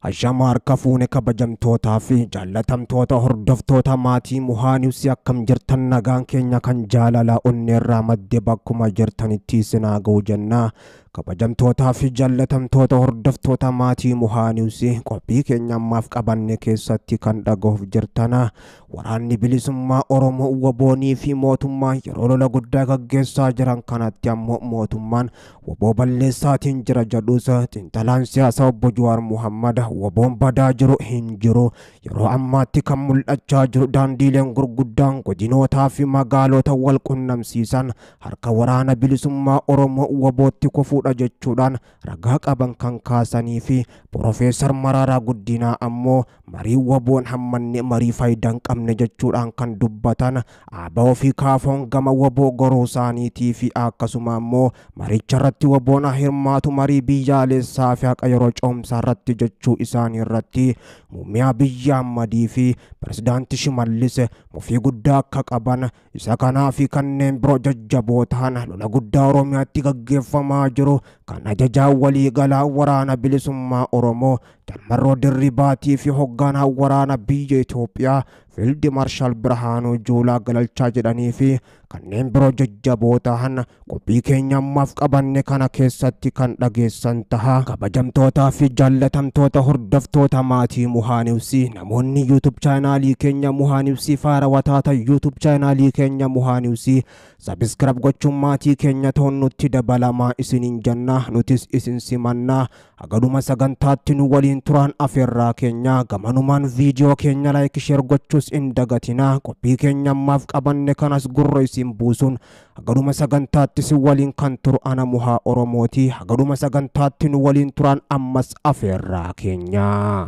Ashama harka fuune kabajamtootaa fi jaallatamtoota hordoftoota maatii Muhaa News akkam jirtan nagaan keenya kan jaalala onneerraa madde bakkuma jirtanitti isin haa ga'u jenna. Kabajamtootaa fi jaallatamtoota hordoftoota maatii Muhaa News qophii keenya ammaaf qabanne keessatti kan dhaga'uuf jirtana. Waraanni bilisummaa Oromoo WBOnii fi mootummaa yeroo lola guddaa gaggeessaa jiran kanatti ammoo mootummaan WBO balleessaatiin jira jedhus xiinxalaan siyaasaa obbo Jawaar Muhammad WBOn badaa jiru hin jiru. Yeroo ammaatti kan mul'achaa jiru daandiileen gurguddaan godinootaa fi magaalota wal qunnamsiisan harka waraana bilisummaa Oromoo WBOtti kufuudha jechuudhaan ragaa qaban kan kaasanii fi Profeesar Mararaa Guddinaa ammoo marii WBOn hammanne marii faayidaa hin qabne jechuudhaan kan dubbatan ABO fi KFOn gama WBO goruu isaaniitii fi akkasuma ammoo maricha irratti WBOn hirmaatu marii biyyaalessaa fi haqa yeroo ce'umsaa irratti jechuu isaanii irratti muummee Abiyyi Ahmadii fi pirezidaantii Shimallis mufii guddaa akka qaban isa kanaa fi kanneen biroo jajjaboo ta'an lola guddaa Oromiyaatti gaggeeffamaa jiru kan ajajaa waliigalaa waraana bilisummaa Oromoo Jalmarroo Dirribaatii fi hoogganaa waraana biyya Itoophiyaa Fiild Maarshaal Birhaanuu Juulaa Galalchaa jedhanii fi kanneen biroo jajjaboo ta'an qophii keenya ammaaf qabanne kana keessatti kan dhageessan taha. Kabajamtootaa fi jaallatamtoota hordoftoota maatii Muhaa News namoonni YouTube chaanaalii keenya Muhaa News faarawaa taatan YouTube chaanaalii keenya Muhaa News subscribe gochuun maatii keenya ta'uun nutti dabalamaa isiniin jenna, nutis isin simannaa. Hagaduma sagantaatti nu waliin turan afeerraa keenya gamanumaan viidiyoo keenya like share gochuus hin dagatinaa. Qophii keenya ammaaf qabanne kanas gurra isin buusuun hagaduma sagantaatti si waliin kan turu ana Muhaa Oromooti. Hagaduma sagantaatti nu waliin turan ammas afeerraa keenya.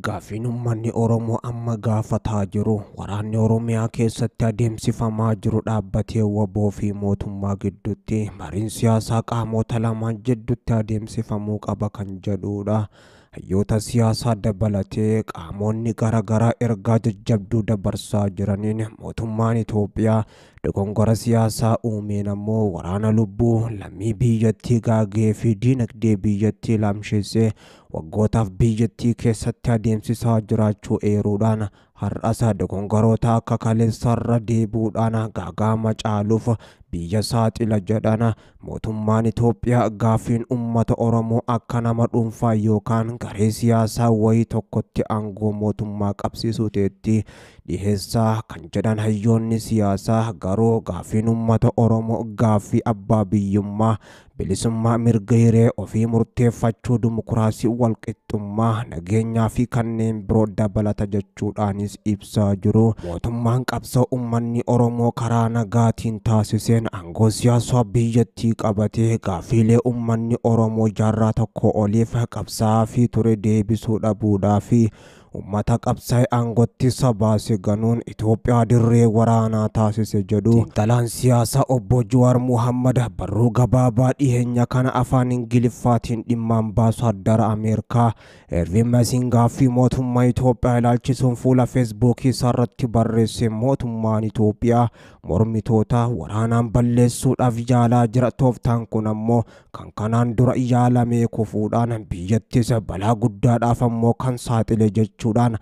Gaaffiin uummanni Oromoo amma gaafataa jiru waraanni Oromiyaa keessatti adeemsifamaa jiru dhaabbatee WBO fi mootummaa gidduutti mariin siyaasaa qaamota lamaan jidduutti adeemsifamuu qaba kan jedhudha. Hayyoota siyaasaa dabalatee qaamonni garaagaraa ergaa jajjabduu dabarsaa jiraniin mootummaan Itoophiyaa dogongora siyaasaa uumeen ammoo waraana lubbuu lammii biyyattii gaagee fi diinagdee biyyattii laamsheessee waggootaaf biyyattii keessatti adeemsisaa jiraachuu eeruudhaan har'as dogongoroota akka kaleessarra deebi'uudhaan gaagaama caaluuf biyya saaxila jedhan. Mootummaan Itoophiyaa gaaffiin uummata Oromoo akka nama dhuunfaa yookaan garee siyaasaa wayii tokkotti aangoo mootummaa qabsiisuuteetti dhiheessaa kan jedhan hayyoonni siyaasaa garuu gaaffiin uummata Oromoo gaaffii abbaa biyyummaa bilisummaa mirga hiree ofii murteeffachuu dimokiraasii walqixxummaa nageenyaa fi kanneen biroo dabalata jechuudhaanis ibsaa jiru. Mootummaan qabsoo uummanni Oromoo karaa nagaatiin taasiseen aangoo siyaasaa biyyattii qabatee gaaffiilee uummanni Oromoo jaarraa tokko oliif qabsaa'aa fi ture deebisuu dhabuudhaa fi uummata qabsaa'e aangootti sabaase ganuun Itoophiyaa dirree waraanaa taasise jedhu. Xiinxalaan siyaasaa obbo Jawaar Muhammad barruu gabaabaa dhiheenya kana afaan Ingiliffaatiin dhimma ambaasaaddara Ameerikaa Ervin Masingaa fi mootummaa Itoophiyaa ilaalchisuun fuula Feesbuukii isaarratti barreesse mootummaan Itoophiyaa mormitoota waraanaan balleessuudhaaf yaalaa jira. Tooftaan kun ammoo kan kanaan dura yaalamee kufuudhaan biyyattis balaa guddaadhaaf ammoo kan saaxile jechuudhaan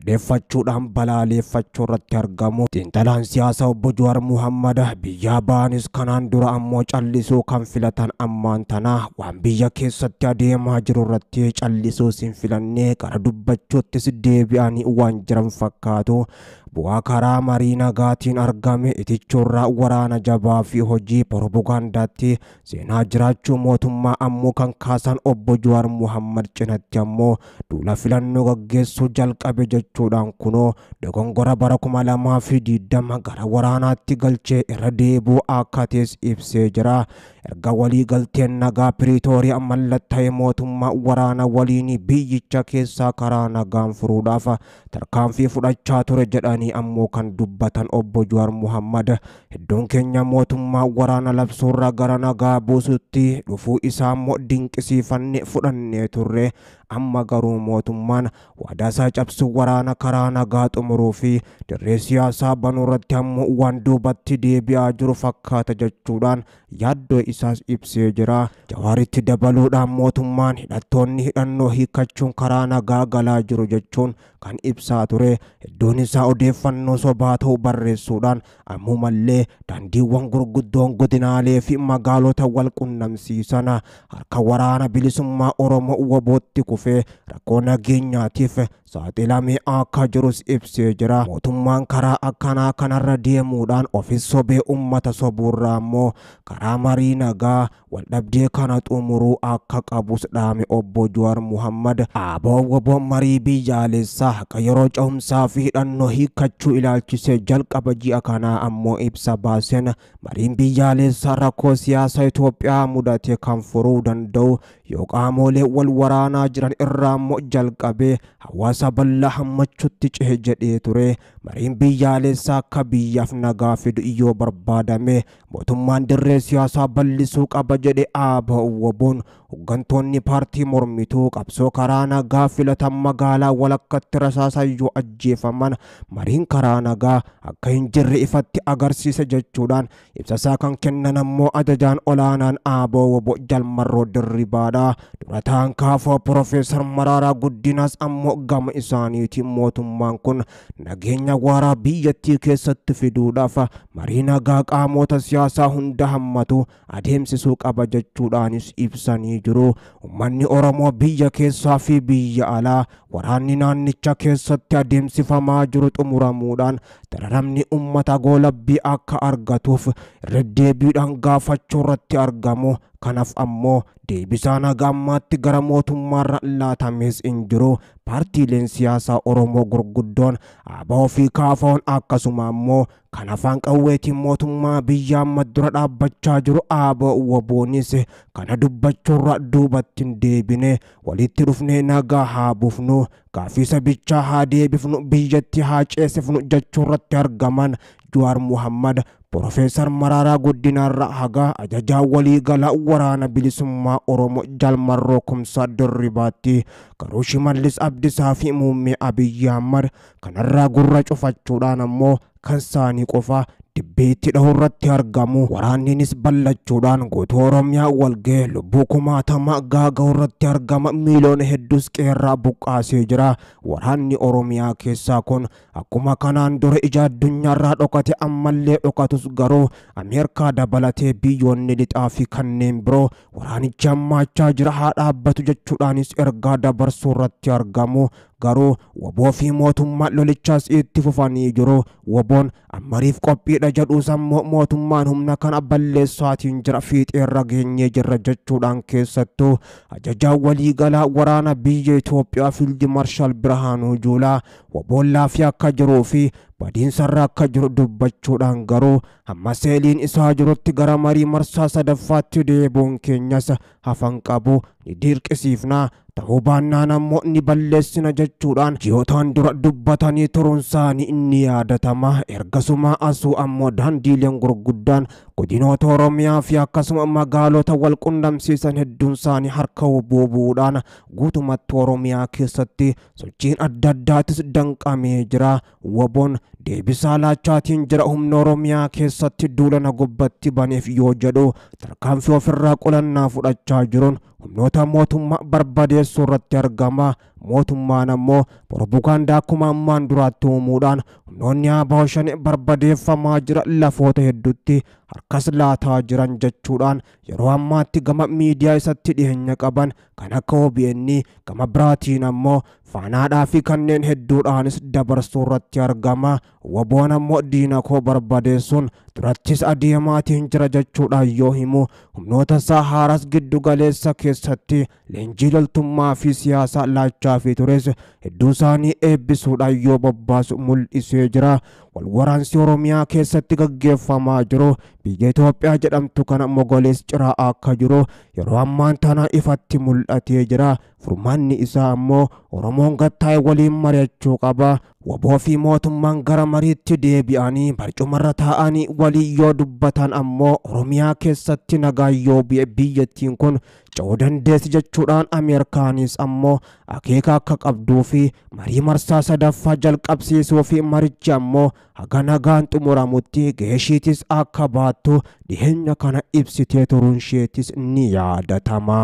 addeeffachuudhaan balaaleeffachuu irratti argamu. Xiinxalaan siyaasaa obbo Jawaar Muhammad biyyaa ba'anis kanaan dura ammoo callisuu kan filatan ammaan tanaa waan biyya keessatti adeemaa jiru irratti callisuus hin filannee gara dubbachuuttis deebi'anii waan jiran fakkaatu. Bu'aa karaa marii nagaatiin argame itichoorraa waraana jabaa fi hojii propagaandaatti seenaa jiraachuu mootummaa ammoo kan kaasan obbo Jawaar Muhammad cinatti ammoo duula filannoo gaggeessuu jalqabe jechuudhaan kunoo dogongora bara 2020 gara waraanaatti galchee irra deebi'uu akka ta'es ibsee jira. Erga walii galteen nagaa Piriitooriyaa mallattaa'e mootummaa waraana waliin biyyicha keessaa karaa nagaan furuudhaaf tarkaanfii fudhachaa ture jedhanii ammoo kan dubbatan obbo Jawaar Muhammad hedduun keenya mootummaa waraana labsuurraa gara nagaa buusutti dhufuu isaa immoo dinqisiifanne fudhannee turre. Amma garuu mootummaan waadaa isaa cabsuu waraana karaa nagaa xumuruu fi dirree siyaasaa banuu irratti ammoo waan duubatti deebi'aa jiru fakkaata jechuudhaan yaaddoo isaas ibsee jira. Jawaaritti dabaluudhaan mootummaan hidhattoonni hidhannoo hiikkachuun karaa nagaa galaa jiru jechuun kan ibsaa ture. Hedduun isaa odeeffannoo sobaa ta'uu barreessuudhaan ammumallee daandiiwwan gurguddoon godinaalee fi magaalota wal qunnamsiisan harka waraana bilisummaa Oromoo WBOtti kufee rakkoo nageenyaatiif saaxilamee akka jirus ibsee jira. Mootummaan karaa akkanaa kanarra deemuudhaan ofis sobee uummata sobuurraa immoo karaa marii nagaa waldhabdee kana xumuruu akka qabus dhaame obbo Jawaar Muhammad. ABO WBO marii biyyaalessaa haqa yeroo cehumsaa fi hidhannoo hiikkachuu ilaalchisee jalqaba ji'a kanaa ammoo ibsa baaseen mariin biyyaalessaa rakkoo siyaasaa Itoophiyaa mudate kan furuu danda'u yoo qaamolee wal waraanaa jiran irraa immoo jalqabee hawaasa bal'aa hammachuutti cehe jedhee ture. Mariin biyyaalessaa akka biyyaaf nagaa fidu yoo barbaadame mootummaan dirree siyaasaa bal'isuu qaba jedhe ABO WBOn. Hooggantoonni paartii mormituu qabsoo karaa nagaa filatan magaalaa walakkatti rasaasa yoo ajjeefaman mariin karaa nagaa akka hin jirre ifatti agarsiisa jechuudhaan ibsasaa kan kennan ammoo ajajaan olaanaan ABO WBO Jalmarroo Dirribaadha. Durataan kaafoo Profeesar Mararaa Guddinaas ammoo gama isaaniitiin mootummaan kun nageenya waaraa biyyattii keessatti fiduudhaaf marii nagaa qaamota siyaasaa hunda hammatu adeemsisuu qaba jechuudhaanis ibsanii jiru. Uummanni Oromoo biyya keessaa fi biyya alaa waraanni naannicha keessatti adeemsifamaa jiru xumuramuudhaan dararamni uummata goolabbii akka argatuuf irra deebiidhaan gaafachuu irratti argamu. Kanaaf ammoo deebisaan haga ammaatti gara mootummaarra laatames hin jiru. Paartiileen siyaasaa Oromoo gurguddoon ABO fi KFO'n akkasuma ammoo kan afaan qawweetiin mootummaa biyya amma dura dhaabbachaa jiru ABO WBOnis kana dubbachuurra duubatti hin deebine. Walitti dhufnee nagaa haa buufnu, gaaffii sabichaa haa deebifnu, biyyatti haa ceesifnu jechuurratti argaman Jawaar Muhammad Profeesar Mararaa Guddinaarra haga ajajaa waliigalaa waraana bilisummaa Oromoo Jalmarroo Kumsaa Dirribaatti garuu Shimallis Abdiisaa fi Muummee Abiyyi Ahmad kanarraa gurra cufachuudhaan ammoo kan isaanii qofa dibbeetti dhahurratti argamu. Waraanninis ballachuudhaan guutuu Oromiyaa walga'ee lubbuu kumaatama gaaga'urratti argama. Miiliyoona hedduus qeerraa buqqaasee jira. Waraanni Oromiyaa keessaa kun akkuma kanaan dura ija addunyaarraa dhokate ammallee dhokatus garuu Ameerikaa dabalatee biyyoonni lixaa fi kanneen biroo waraanichi hammaachaa jira haa dhaabbatu jechuudhaanis ergaa dabarsuurratti argamu. Garuu WBO fi mootummaan lolichaas itti fufanii jiru. WBOn ammariif qophiidha jedhus ammoo mootummaan humna kana balleessaatiin jira fiixeerra geenyee jirra jechuudhaan keessattuu ajajaa waliigalaa waraana biyya Itoophiyaa Fiild Maarshaal Birhaanuu Juulaa WBOn laafii akka jiruu fi badiinsarra akka jiru dubbachuudhaan garuu hamma seeliin isaa jirutti gara marii marsaa sadaffaatti deebi'uun keenyas hafan qabu ni dirqisiifna ta'uu baannaan ammoo ni balleessina jechuudhaan ji'ootaan dura dubbatanii turuun isaanii ni yaadatama. Ergasuma asuu ammoo daandiileen gurguddaan godinoota Oromiyaa fi akkasuma magaalota wal qunnamsiisan hedduun isaanii harka WBO bu'uudhaan guutumatti Oromiyaa keessatti sochiin adda addaatis danqamee jira. WBOn deebisaa laachaatiin jira humna Oromiyaa keessatti duula na gubbatti baneef yoo jedhu tarkaanfii ofirraa qolannaa fudhachaa jiruun humnoota mootummaa barbadeessuu irratti argama. Mootummaan ammoo propagaandaa akkuma ammaan duraatti uumuudhaan humnoonni ABO shan barbadeeffamaa jira lafoota hedduutti harkas laataa jiran jechuudhaan yeroo ammaatti gama miidiyaa isatti dhiyeenya qaban kan akka OBN gama biraatiin ammoo faanaadhaa fi kanneen hedduudhaanis dabarsuu irratti argama. WBOn ammoo diina koo barbadeessuun durattis adeemaatiin jira jechuudhaan yoo himu humnoota isaa haaras giddu galeessa keessatti leenjii loltummaa fi siyaasaa laachaa fi tures hedduu isaanii eebbisuudhaan yoo bobbaasu mul'isee jira. Wal waraansi Oromiyaa keessatti gaggeeffamaa jiru biyya Itoophiyaa jedhamtu kana mogolees ciraa akka jiru yeroo ammaan tana ifatti mul'atee jira. Furmaanni isaa ammoo Oromoon gattaa'e waliin mari'achuu qaba. Waboo fi mootummaan gara mariitti deebi'anii barcumarra taa'anii walii yoo dubbatan ammoo Oromiyaa keessatti nagaan yoo bu'e biyyattiin kun ce'uu dandeessi jechuudhaan Ameerikaanis ammoo akeeka akka qabduu fi marii marsaa sadaffaa jalqabsiisuu fi marichi ammoo haga nagaan xumuramutti geeshiitis akka baattu dhiheenya kana ibsitee turuun isheetis ni yaadatama.